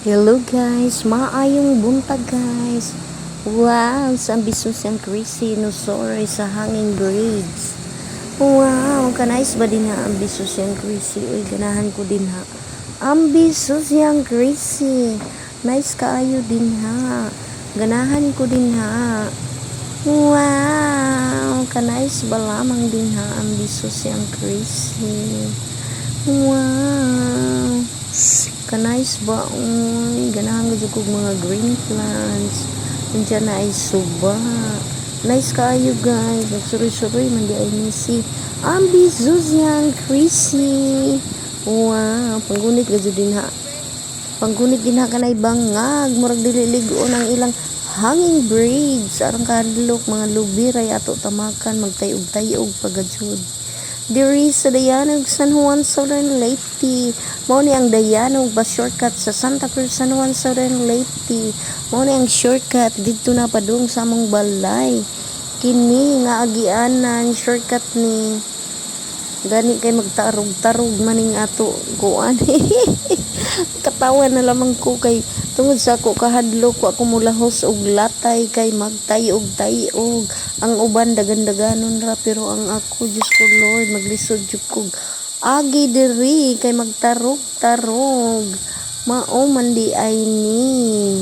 Hello guys, maayong buntag, guys. Wow, sa ambisyon siyang Chrissy, no, sorry, sa hanging bridge. Wow, kanais ba din ha ambisyon siyang Chrissy? Uy, ganahan ko din ha. Ambisyon siyang Chrissy. Nice kaayo din ha. Ganahan ko din ha. Wow, kanais ba lamang din ha ambisyon siyang Chrissy. Wow. Kanais ba? Uy, ganahan ko jud kog mga green plants. Nandiyan na ay suba. Nice kaayo, guys. Nagsuroy-suroy man di ay ni si Ambisyosyang Chrissy. Wow, panggunit ka jud din ha. Panggunit din ha kanay bangag. Murag dili lig-on ang ilang hanging bridge. Arang kahadlok mga lubiray ato tamakan, magtayog-tayog pagajud. Diri sa Dayanog, San Juan, Southern Leyte. Mao ni ang Dayanog ba shortcut sa Santa Cruz, San Juan, Southern Leyte. Mao ni ang shortcut didto na padung sa among balay. Kini nga agianan, shortcut ni. Gani kay magtarog-tarog maning ato kuan. Katawa na lamang ko kay tungod sa ako kahadlok wa ko mulahos og latay kay magtayog-tayog. Ang uban dagan-daganon ra, pero ang ako, Diyos ko Lord, maglisod jud kog agi diri kay magtarog-tarog. Mao man di ay ni.